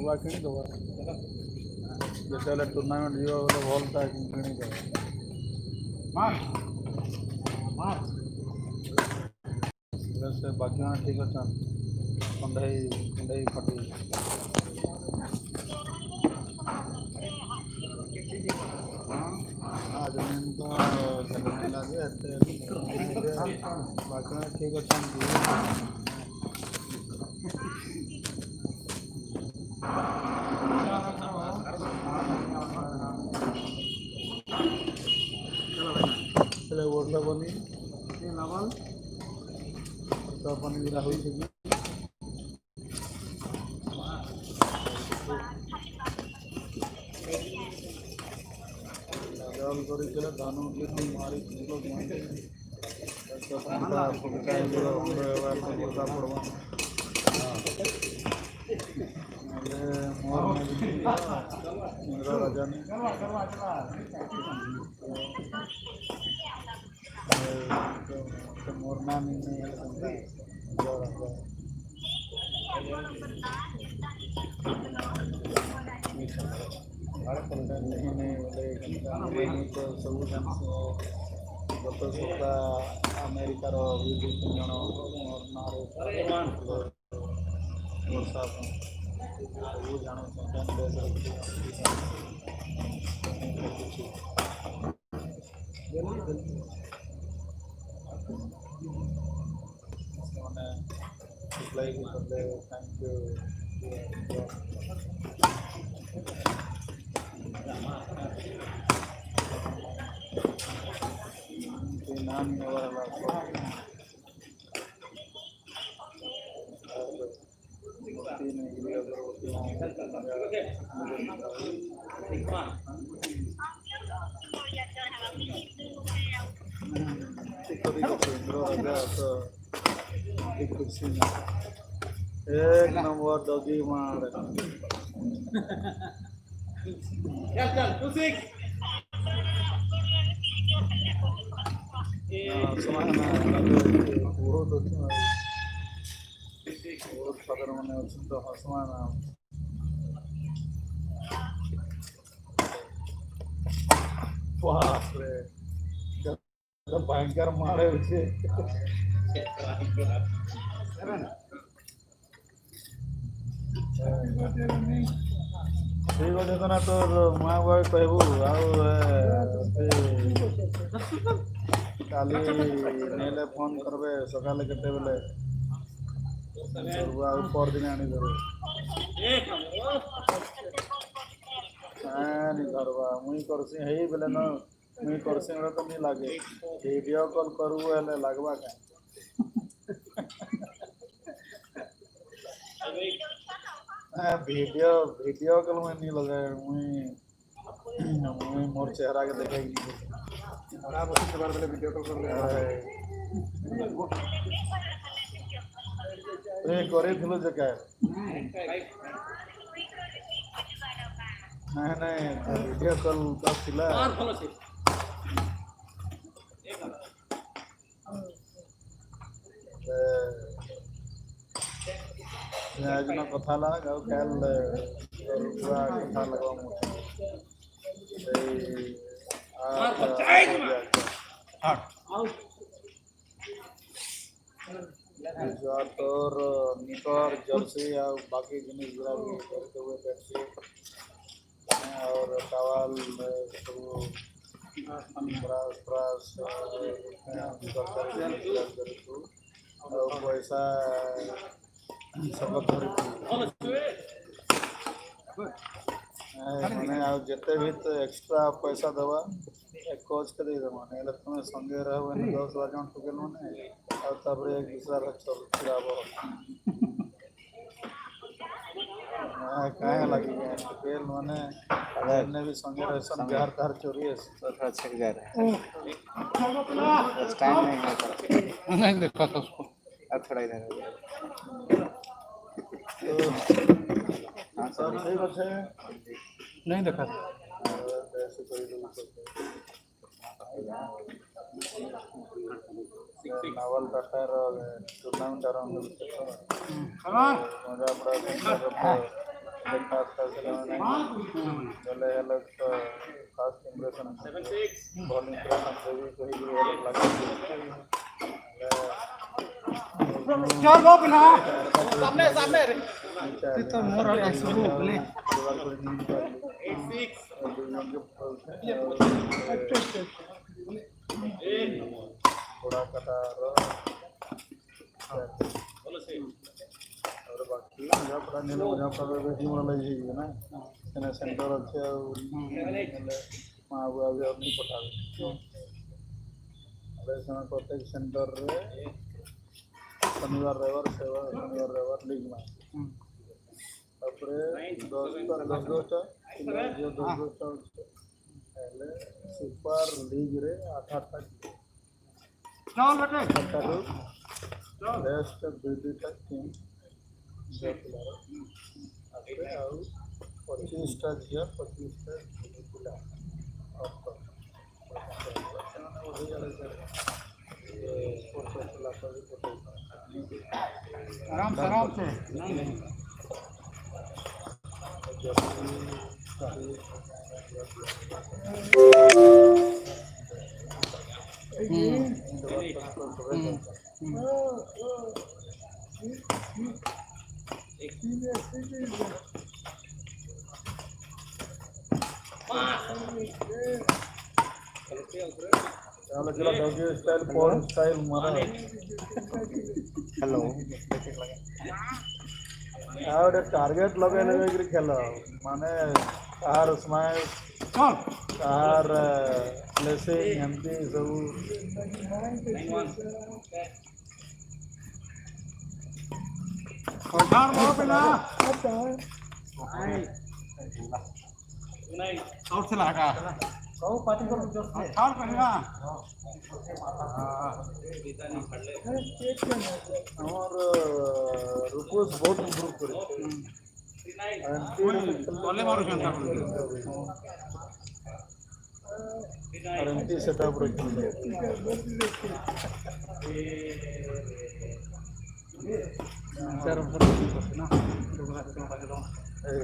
ନୂଆ କିଣିଦେବ, ଯେତେବେଳେ ଟୁର୍ଣ୍ଣାମେଣ୍ଟ ଯିବ ବୋଲେ ଭଲଟା କିଣିଦେବ। ବୋଲେ ସେ ବାକି ମାନେ ଠିକ୍ ଅଛନ୍, କଣ୍ଢେଇ କୁଣ୍ଢେଇ ଫଟି? ଆଜି ତ ହେଲା ଯେ ଏତେ ବାକି ମାନେ ଠିକ୍ ଅଛନ୍ କି? ହେଲେ ବର୍ଷା ପନି, ବର୍ଷା ପନି ଗୁଡ଼ା ହଉଛି କି? ଜଲ କରିଥିଲେ ଧାନ ମାରି ଫୁଟକା ହେଇଯିବ, ବର୍ଷା ପଡ଼ବା। ନହେଲେ ମୋର ଇନ୍ଦ୍ର ରାଜାନି ମୋର୍ ନାଁ ନେଇ ହେଲେ କେନ୍ତା? ଇନ୍ଦ୍ର ରାଜା ନେଇ ନେଇ ବୋଲେ କେନ୍ତା? ମୁଇଁ ତ ସବୁ ଜାନ୍ସି। ଗତ ସପ୍ତାହ ଆମେରିକାର ବି ଦୁଇ ତିନି ଜଣ ମୋର୍ ନାଁରେ ବର୍ଷା ସବୁ ଜାଣୁଛନ୍। କେନ୍ ଦେଶରେ କିଛି ସେମାନେ ରିପ୍ଲାଇ ବି କଲେ, thank you. ନାଁ ନେବାର ହେଲା ମୂର୍ତ୍ତି ନେଇକିରି ଅଗରବତୀ। ଇନ୍ଦ୍ର ରାଜା ତ ଖୁସି ନା, ଏକ ନମ୍ବର ଡଗି ମାର। चल चल, 2 6। ହସମା ନା, ବହୁତ ଅଛି, ବହୁତ ଫାଦର ମାନେ ଅଛନ୍ତି ତ, ହସମା ନା। ବାପରେ, ଭୟଙ୍କର ମାଡ଼ ହେଉଛି। ଠିକ ଅଛି ତ ନା, ତୋର ମା ବାବା କହିବୁ ଆଉ କାଲି ନେଲେ ଫୋନ କରବେ। ସକାଳେ କେତେବେଲେ କରିବୁ ଆଉ ପରଦିନ ଆଣିଦେବେ। ନି ଧରବା, ମୁଇଁ କରସି ହେଇ ବେଲେ ନ, ମୁଇଁ କରସି ବେଲେ ତ ନି ଲାଗେ। ଭିଡ଼ିଓ କଲ୍ କରିବୁ ହେଲେ ଲାଗବା କାଁ? ଭିଡ଼ିଓ କଲ୍ ମୁଇଁ ନି ଲଗାଏ। ମୁଇଁ ମୋର୍ ଚେହେରା କେ ଦେଖେଇ ନି। ଭିଡ଼ିଓ କଲ୍ କଲେ ଏ କରିଥିଲୁ ଯେ କାଏ? ନାଇଁ, ଭିଡ଼ିଓ କଲ୍ ତ ଥିଲା। ଆଜି କଥା ହେଲା ଆଉ କାଲ ପୁରା କଥା ଲଗବା। ମୁଁ ସେଇ 8 8। ତୋର ନିକର, ଜର୍ସି ଆଉ ବାକି ଜିନିଷ ଗୁଡ଼ା ବି ଧରିଥିବୁ, ବେଡସିଟ୍ और ଟୱାଲ ସବୁ, ବ୍ରସ୍ ଫ୍ରସ୍, ଦରକାରୀ ଜିନିଷ ଗୁଡ଼ା ଧରିଥିବୁ ଆଉ ପଇସା ସବୁ ଧରିଥିବୁ। ମାନେ ଆଉ ଯେତେ ବି ଏକ୍ସଟ୍ରା ପଇସା ଦେବା କୋଚ୍ କେ ଦେଇଦେବା, ନହେଲେ ତୁମେ ସଙ୍ଗେ ରହିବ 10 12 ଜଣ ଟୁକେଲ ମାନେ ଆଉ ତାପରେ ଏକ ଦୁସରାର ଚୁରାବ। କାଁ ଲାଗି ଟୁକେଲ ମାନେ ଯେନେ ବି ସଙ୍ଗେ ରହିସନ୍, ଯାହାର ତାହାର ଚୋରି ହେସି। तो थोड़ा छक जा रहा है, बस टाइम नहीं है थोड़ा। नहीं देखा था उसको। अब थोड़ा इधर हो गया। ତ सब ଠିକ ଅଛେ? नहीं देखा था। ऐसे କରିଦେବୁ। ନवल ଟାଟାର ଟୁର୍ଣ୍ଣାମେଣ୍ଟ ଆରମ୍ଭ ହେଉଛି ତ ମଜା ପଡ଼ା। ଦେଖା ବେଲେ ହେଲେ ତ ଫାର୍ଷ୍ଟ ଇମ୍ପ୍ରେସନ୍ ଭଲ ଇମ୍ପ୍ରେସନ୍ ଦେବି କହିକିରି ଭଲ ଲାଗୁଛି। चल गो पिला। सामने सामने रे। ତ ମୋର ସବୁ ବୋଲେ। ଯୋଗାଡ଼ କରି ନେଇ ପାରିଲି। ଦୁଇ ଜଣକେ ଘୋଡ଼ା କଟାର। ତାପରେ ବାକି ମଝାପଡ଼ା ନେଲେ, ମଝାପଡ଼ାରେ ବେଶୀ ମୋର ହେଇଯିବ ନା, ସେନେ ସେଣ୍ଟର ଅଛି। ଆଉ ନେଲେ ମା ବୁଆ ବି ଆଉ ନେଇ ପଠାବେ। ହେଲେ ସେମାନେ ପ୍ରତ୍ୟେକ ସେଣ୍ଟରରେ ଶନିବାର ରବିବାର ସେବା, ଶନିବାର ରବିବାର ଲିଗ୍ ମ୍ୟାଚ୍। ତାପରେ 10ଟା, 10 10ଟା ପିଲା ଝିଅ, 10 10ଟା ଅଛି। ହେଲେ ସୁପର ଲିଗ୍ରେ 8 8ଟା ଯିବେ। चल बेटे। 8ଟାରୁ ବେଷ୍ଟ ଦୁଇ ଦୁଇଟା ଟିମ୍ ଝିଅ ପିଲାର ତାପରେ ଆଉ 25ଟା ଝିଅ, 25ଟା ପିଲା ସେମାନେ ବଢ଼େଇ ସ୍ପୋର୍ଟସ୍ ପିଲା ବି ପଠେଇଛନ୍ତି। आराम से, आराम से। ଜର୍ସି ଚାଲ ଚାଲ, ଡଗି ଷ୍ଟାଇଲ, ପର୍ନ ଷ୍ଟାଇଲ ମାର। हेलो। ଆଉ ଗୋଟେ ଟାର୍ଗେଟ ଲଗେଇ ଲଗେଇକିରି ଖେଲ, ମାନେ କାହାର ସ୍ମାଇଲ୍, चल। କାହାର ବ୍ଲେସିଂ, ଏମିତି ସବୁ। झाड़ मारो पिला। आउट से लगा झाड़ पहला। ଆମର ରୁପୋଜ ବହୁତ ଇମ୍ପ୍ରୁଭ କରିছে। ବଲେ ମାରୁଛନ୍ତି ତାକୁ। আর ଏମିତି ସେଟଅପ୍ ରଖିଥିଲେ। चार ओवर ना। ଏ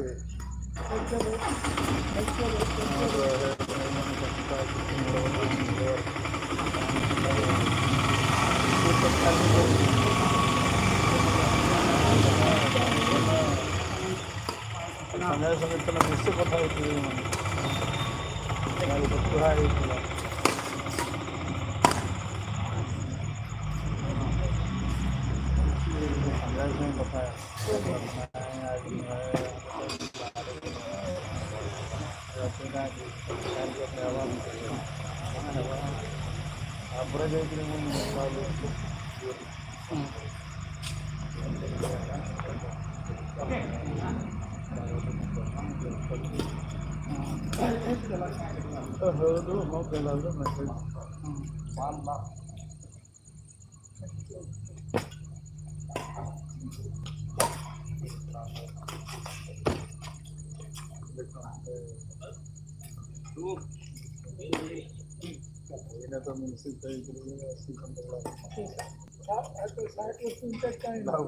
ଆମର ସଙ୍ଗେ ସଙ୍ଗେ ତମେ ନିଶ୍ଚୟ କଥା ହେଇଥିବେ, ମାନେ କୁହା ହେଇଥିଲା। ସଙ୍ଗେ ସଙ୍ଗେ କଥା ନାଇଁ ଆଜି ତାପରେ ଯାଇକିରି ମୁଁ କହିଲି। ହଉ, ହଁ କହିଲା ମେସେଜ। ଏଇନା ତ ମିଶି ହେଇକିରି 80 ଖଣ୍ଡେ। ଆଉ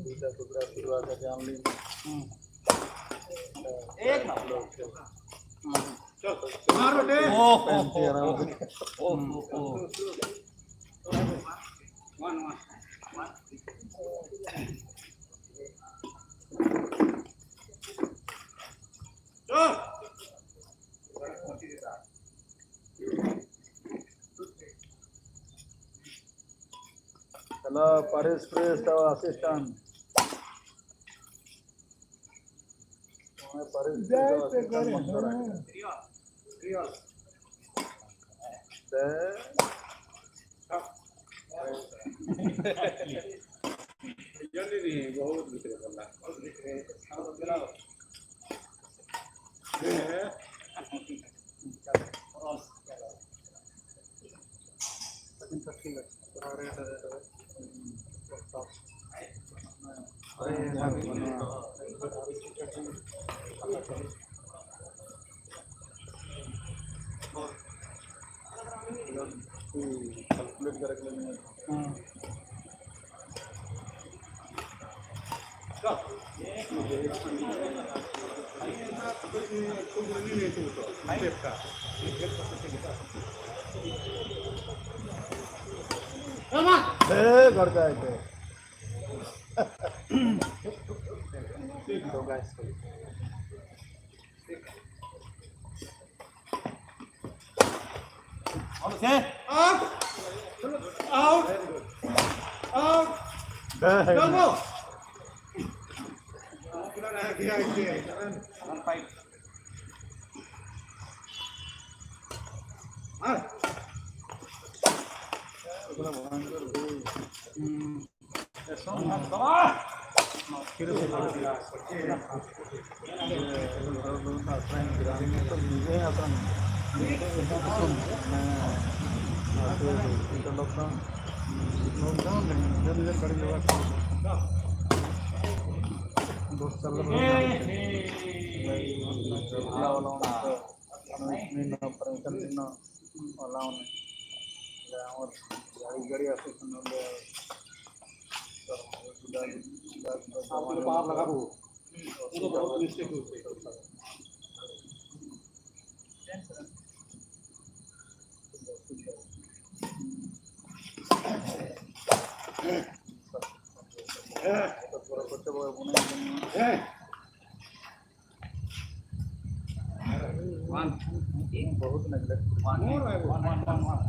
ଦୁଇଟା ଟୁକୁରା ଶୁରୁଆତ ଆଣିଲି। एक मार बेटे। ଏମିତି ଆରାମସେ। ओ ओ 1 1 1। चल। Hello, Paris priest ଆଉ ଆସିଷ୍ଟାଣ୍ଟ। Paris priest ଆଉ ଆସିଷ୍ଟାଣ୍ଟ ମନ୍ଥର ସେ। बहुत ଭିତରେ ଗଲା। ଠିକ୍ ଅଛି। ରେଟ୍ ରେଟ୍ କ୍ୟାଲକୁଲେଟ୍ କରିକି। ঘর যায় Out. Out. Go. 5. গাড়ি গাড়ি পাওয়ার লাগাবো বহুত মিস্টেক হচ্ছে। বহুত neglect. One one one one.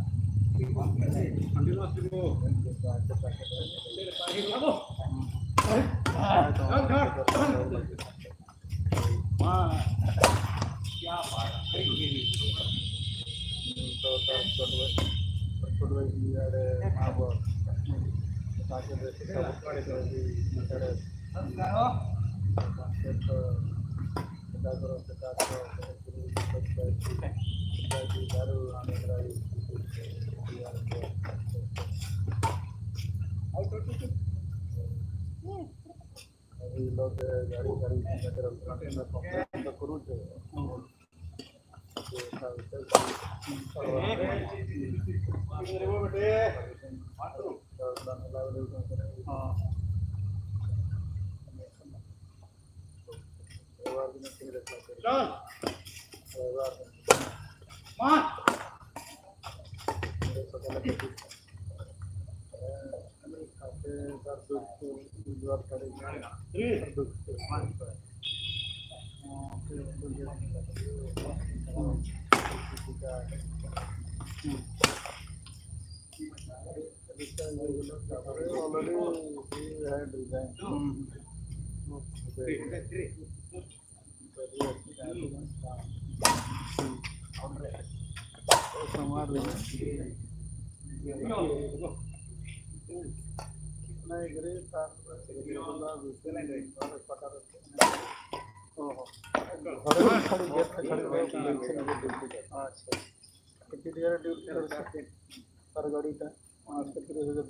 Already he had resigned. তার গাড়িটা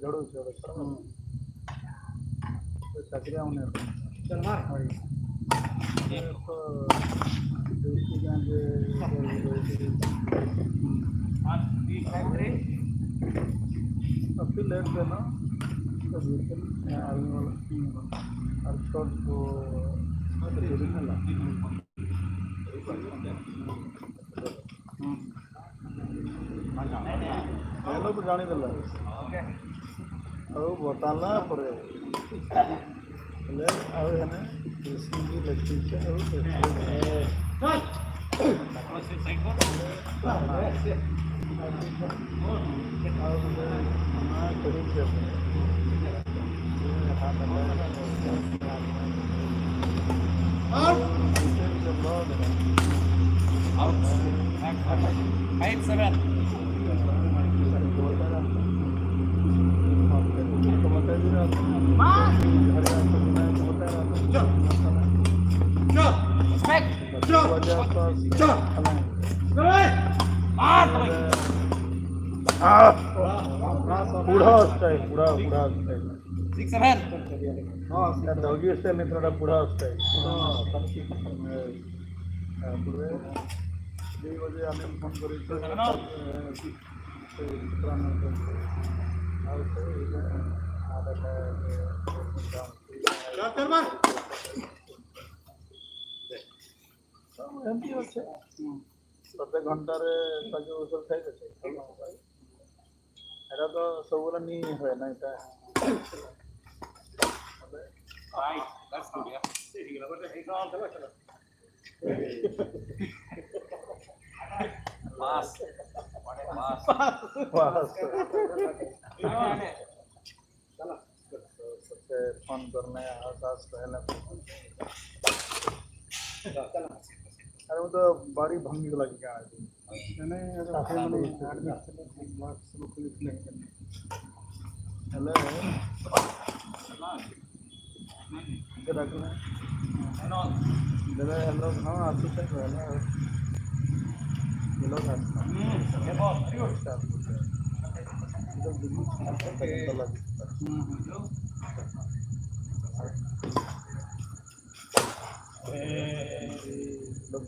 ঝড় চাকরি আমাদের काफ़ी लेट देना आर्मी वाला और शॉर्ट को ଜାଣିଦେଲା ଆଉ ବତାଲା ପରେ ହେଲେ ଆଉ ହେନେ ବି ଲେଖିଛେ ଆଉ Five seven. बुढ़ा स्टाइल, बुढ़ा बुढ़ा स्टाइल। 6 7. डॉगी स्टाइल नहीं, थोड़ा बुढ़ा स्टाइल। 2 बजे आने फोन करी। ଅଛି। ପ୍ରତ୍ୟେକ ଘଣ୍ଟାରେ ତାକେ ଔଷଧ ଖାଇତେ ଅଛି। ଏଟା ତ ସବୁବେଳେ ନି ହୁଏ ନା ଏଟା। Right, that's good, yeah. Pass. What a pass. Pass. सबसे फोन करने आस पहले। अरे वो तो बाड़ी भंगी लगी क्या है? हेलो, रखना दादा। हेलो, हाँ, आसुছে। Hello hello.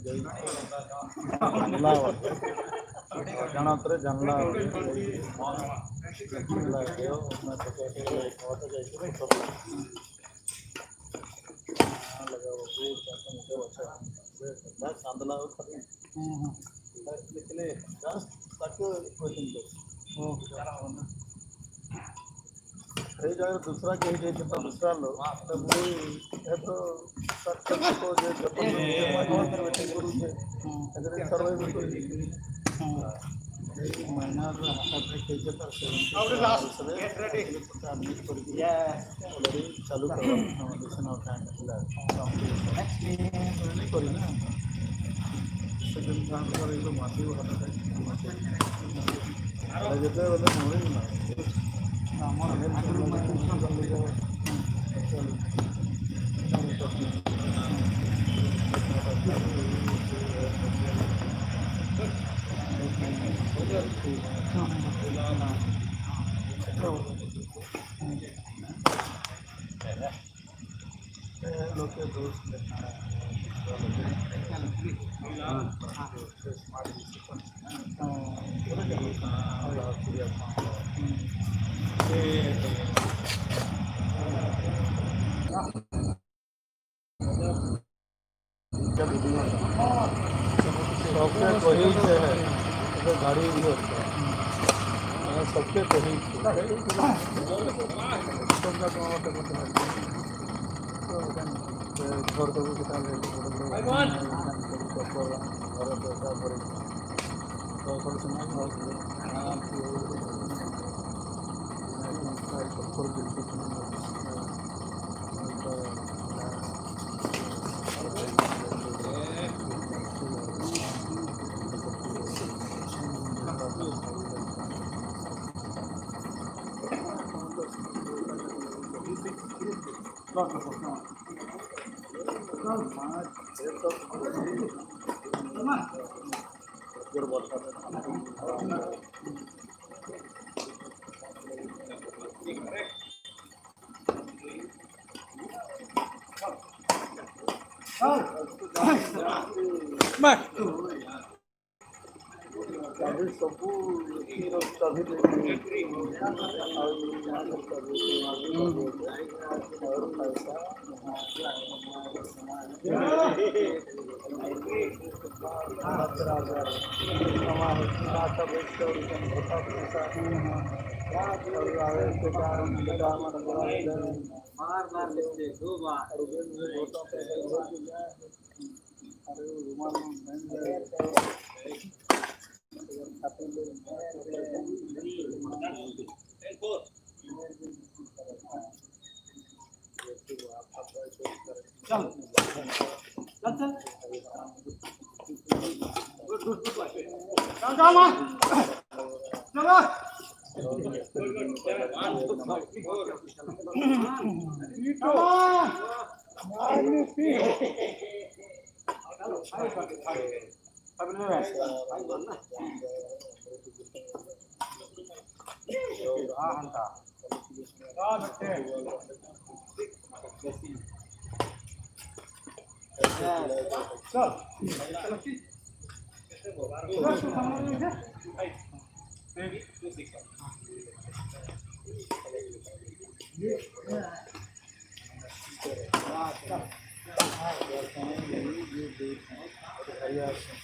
Very good. ଅଜାଣତରେ ଜାଣିଲା। କାନ୍ଦଲା ଦେଖିଲେ ତାକୁ। ସେଇ ଜାଗାରେ ଦୁସରା କେହି ଯାଇଥିଲେ, ଦୁସରା ଲୋକ ତ ମୁଇଁ ଏ ତ ଯେ କରୁଛେ ସର୍ଭାଇଭ କରି ମହିନାର ହାର୍ଟ ଆଟାକ୍ ହେଇছে। ତାର ଆଡମିଟ୍ କରିକି ଅଲରେଡି ଚାଲୁ ମେଡ଼ିସିନ୍ ଆଉ କାଁ ଥିଲା କରି ନା। ସେକେଣ୍ଡ ଥାର୍ଡ ପରେ ମାସିବ ହାର୍ଟ ଆଟାକ୍ ଯେତେବେଳେ ମରିବି ନା ଆମର। লোকে দোষ। सबके वही से है तो गाड़ी भी होता है, सबके वही। ଘର ଘରେ ପଇସା ଭରି ଚାବି ସବୁ ଚାବି ଆଉ ପଇସା बार बार लिखते, दो बार। अरे रुमाल चल चल चल, गुड गुड गुड। चल चल चलो। चल।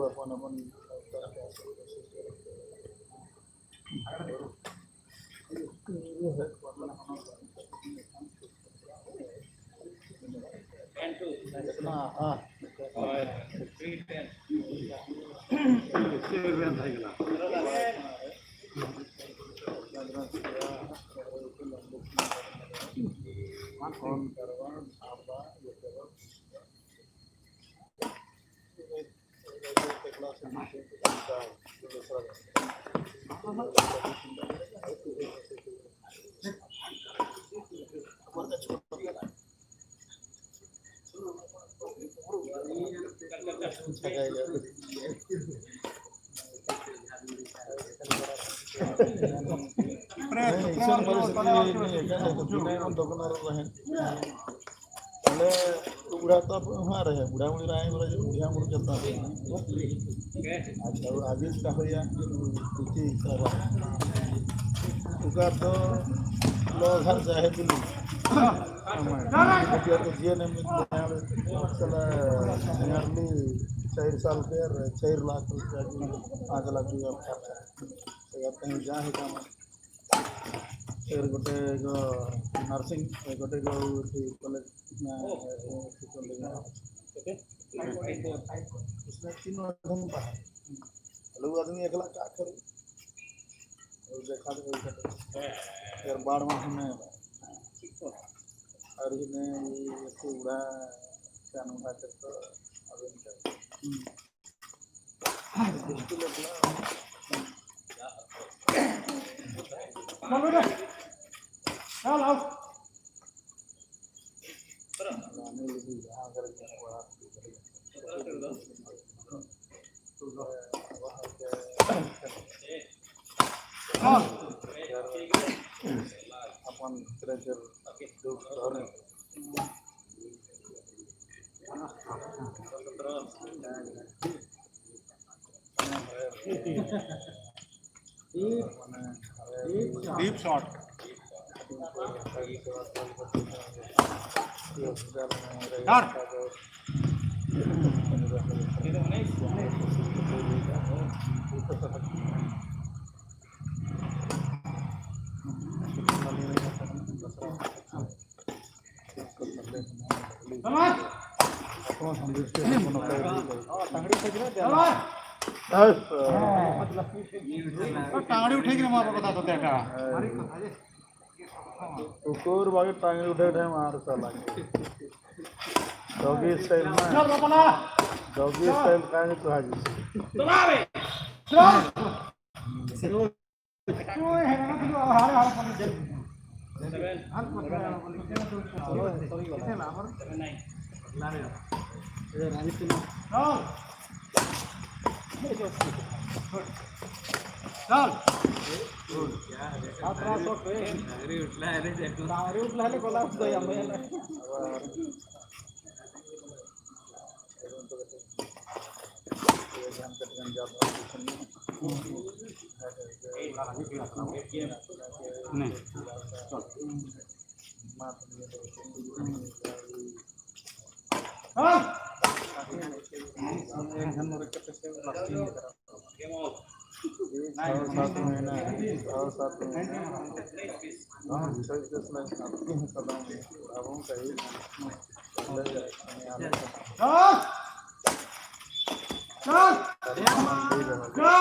अपन अपन बुढ़ा तो वहाँ रहे बुढ़ा मुड़ी रहे बुढ़िया मुड़ के अच्छा आगे का हो या उका तो लोग घर जाहे दिल्ली जीएनएम चला नियरली 4 साल के 4 लाख रुपया 5 लाख रुपया खर्चा तो कहीं जाए काम फिर गोटे नर्सिंग गोटे कॉलेज उसमें 3 आदमी पढ़ा लोग आदमी अकेला का करे और देखा तो यार बाढ़ में हमें और इन्हें ये उड़ा चान उड़ा कर तो अब इनका बिल्कुल अपना चलो रे चल आओ अपन ट्रेजर डीप शॉट टांगड़ी उठे कि मार बता तो देखा कुकुर बागे टांगड़ी उठे उठे मार साला डॉगी स्टाइल में चल रोपला डॉगी स्टाइल काहे तो हाजी चल ओए है ना तू हारे हारे पकड़ चल चल नहीं 6-7 महीना 6-7 महीना हाँ चल चल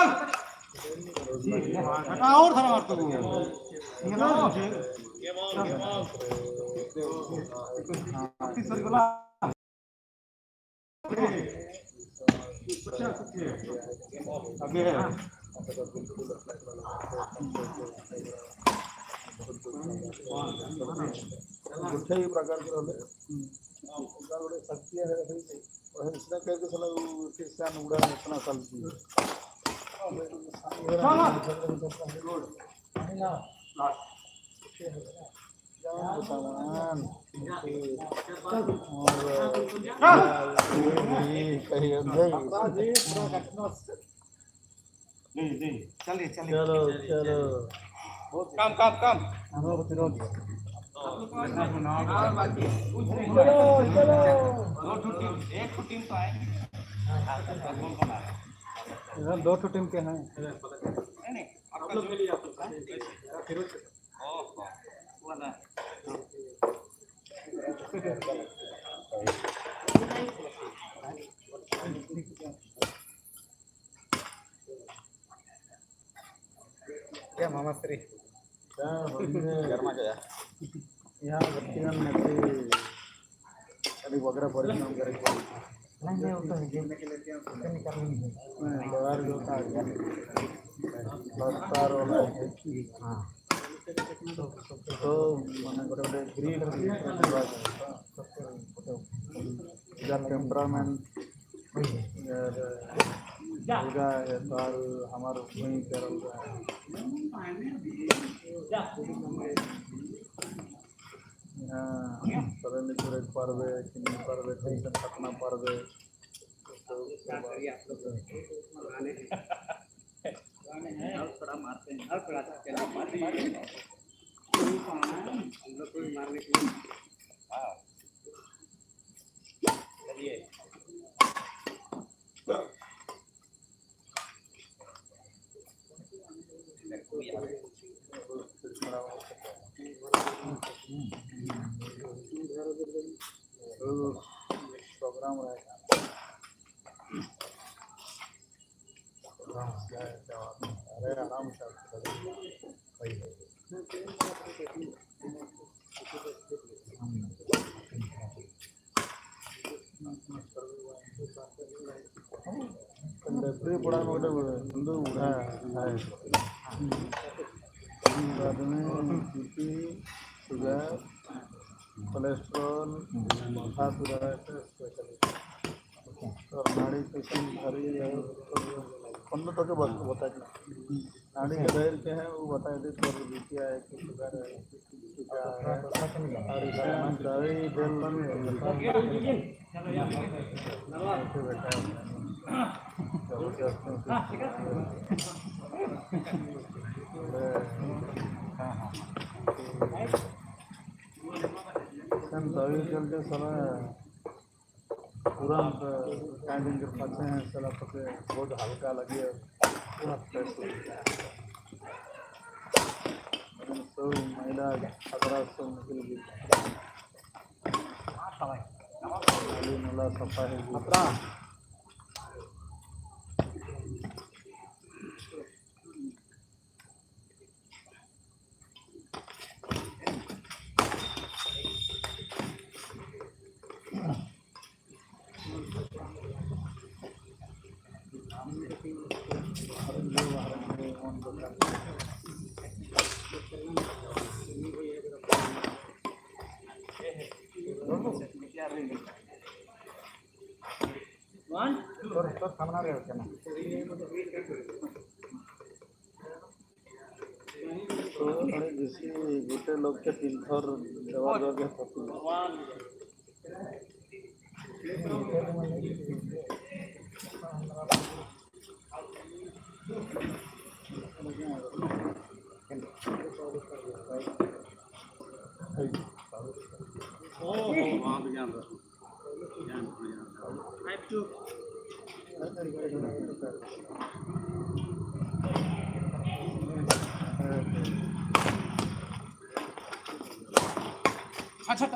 और थोड़ा मार तू अबे गोटे ही प्रकार के रहे गोटे शक्ति है इसने कह के साला किसान उड़ा इतना साल की सामान चलिए चलिए चलो चलो कम कम कम चलो चलो। एक टीम तो आएंगे। इधर दो ठो टीम के हैं। नहीं नहीं आप लोग मिलिए आप लोग ओहो वाला। क्या मामा श्री क्या यहाँ व्यक्तिगत अभी वगैरह परिश्रम करेंगे। नहीं नहीं वो तो नहीं बाहर जो था प्लास्टर वाला है। हां तो माने गोटे गोटे ग्रीन टेम्परामेंट अलगा है तार हमार वहीं कर अलगा है। यहाँ सरेंद्र करे पारबे कि नहीं पारबे, कैसे कतना पारबे। और थोड़ा मारते हैं और थोड़ा हम लोग को भी मारने के लिए। हां चलिए। प्रोग्राम रहेगा। अरे आराम से। डेबरी पड़ा में गोटे हिंदू बुढ़ा है आदमी बीपी शुगर कोलेस्ट्रॉल माथा पूरा स्पेशलिस्ट और नाड़ी कैसन भारी है कौन तो के बस बता के नाड़ी के धैर्य के हैं वो बता दे तोर बीपी है कि शुगर है कि क्या है। और इसमें दवाई दिल ऐसे बैठा है जबरदस्त। दवाई चल के साला तुरंत काय दिन के फंसे हैं साला फंसे बहुत हल्का लगे पूरा फ्रेश हो गया। सब महिला खतरा सब निकल गई, नाली नाला सफा है। तो ବେଶୀ ଗୋଟେ ଲୋକକେ ତିନି ଥର ଦେବାର ଦରକାର। अच्छा।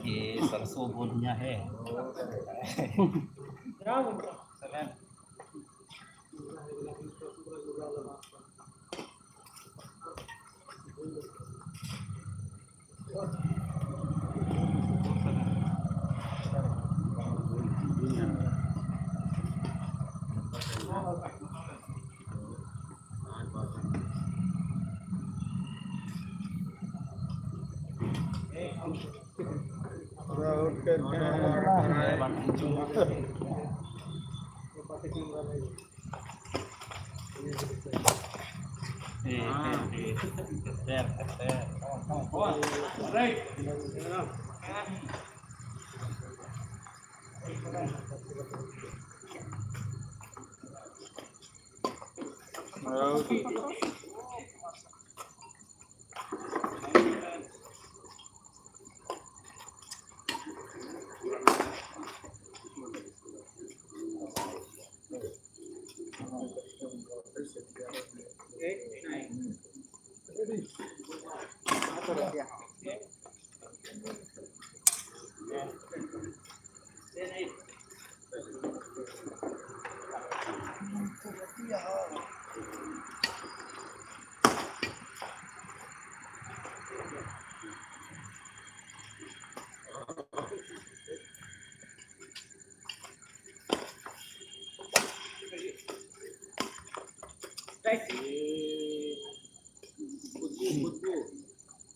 ये सरसों बोलियाँ है। पूरा आउट करके। आउट।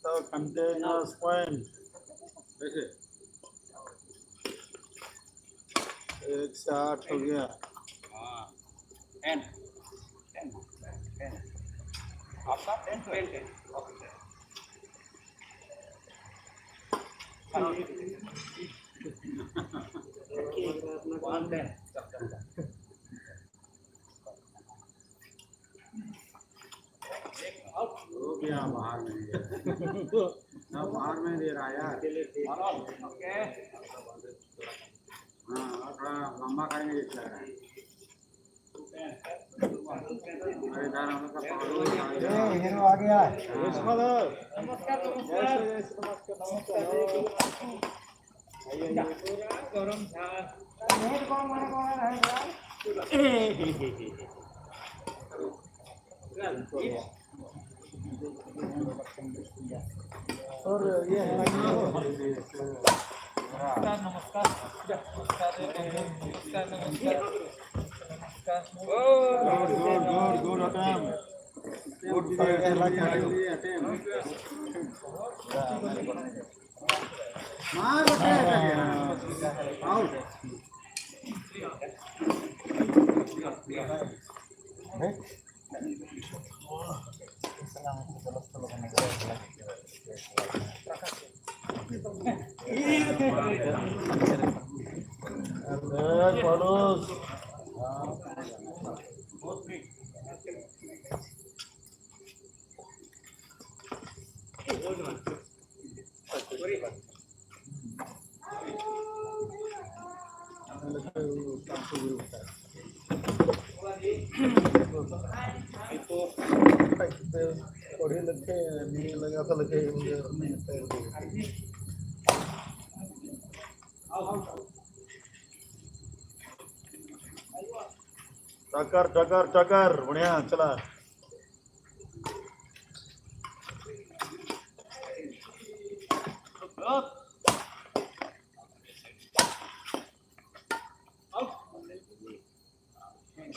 तो कंटिन्यूअस पॉइंट 1 से 8 हो गया। 10 10 10 आपका 10 10 ओके। 1 10। हो गया, बाहर में नहीं, ना बाहर में दे रहा यार। ओके। हाँ, और थोड़ा लंबा करेंगे जैसे लग रहा है। अरे इधर हम लोग का पकड़ो। हीरो आ गया। नमस्कार, नमस्कार, नमस्कार। नेट कौन मारे कौन है यार? और ये है। नमस्कार नमस्कार नमस्कार नमस्कार। Good, good, good, good attempt, good fight. मार बटे आउट। अरे पड़ोस। पढ़े लिखे नहीं लगा था लिखे मुझे नहीं तैर दिए। टक्कर, टक्कर, टक्कर, बढ़िया चला।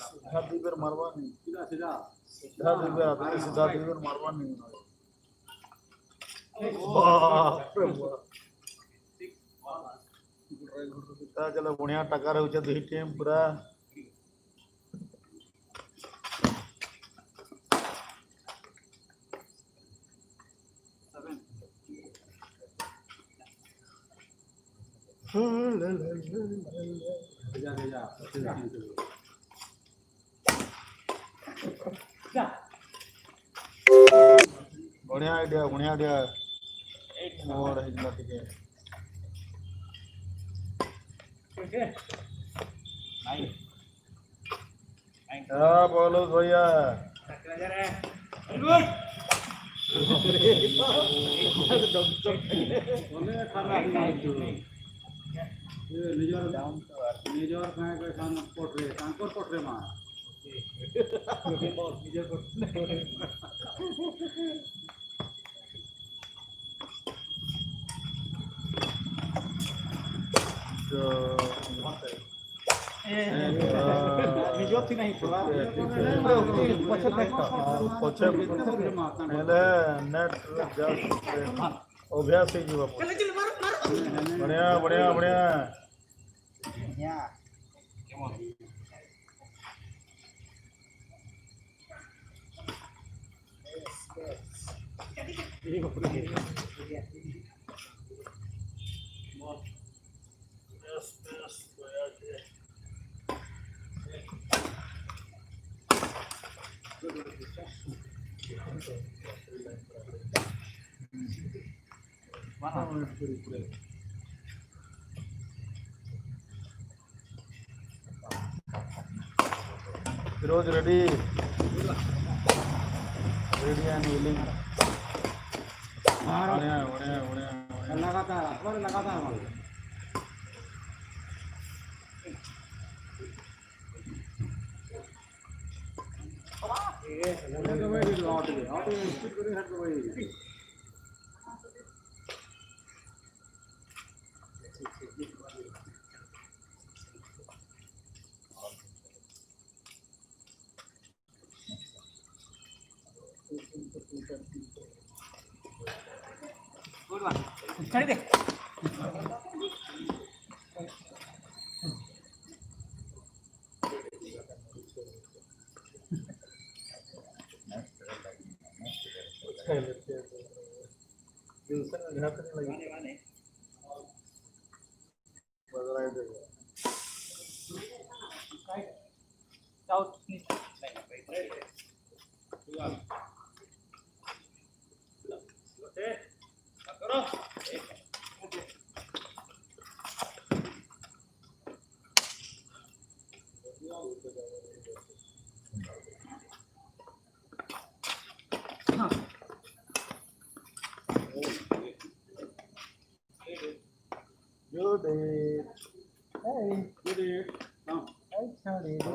सीधा दुई बेर मारवा नहीं। सीधा सीधा। सीधा दुई बेर आदमी सीधा दुई बेर मारवा नहीं। बाप रे बाप, चलो बढ़िया टक्कर होचे दुई टीम पूरा। सीधा सीधा सीधा। बढ़िया आइडिया, बढ़िया आइडिया। और ହେଇଥିଲା ଟିକେ। 9 9। हाँ, बोलो भैया। बोले খারাপ ନିଜର ନିଜର କାଁ କହିସନ୍ ପଟରେ ତାଙ୍କର ପଟରେ ମାର। ତ ନିଜର ଥି ନାହିଁ ଥୋଡ଼ା ପଛେ। ପଛେ ହେଲେ ନେଟ୍ ଜଷ୍ଟ। अभ्यास है जीवा। बढ़िया बढ़िया बढ़िया। Firoz ready ready and willing. बढ़िया बढ़िया बढ़िया। लगातार अखबार लगातार मारो। स्पीड করে হাঁটতে ভাই। छाड़ी दे। घात नहीं लगी बदलाई देगा। Out. Good day. Hey. Good day. Hey, Charlie.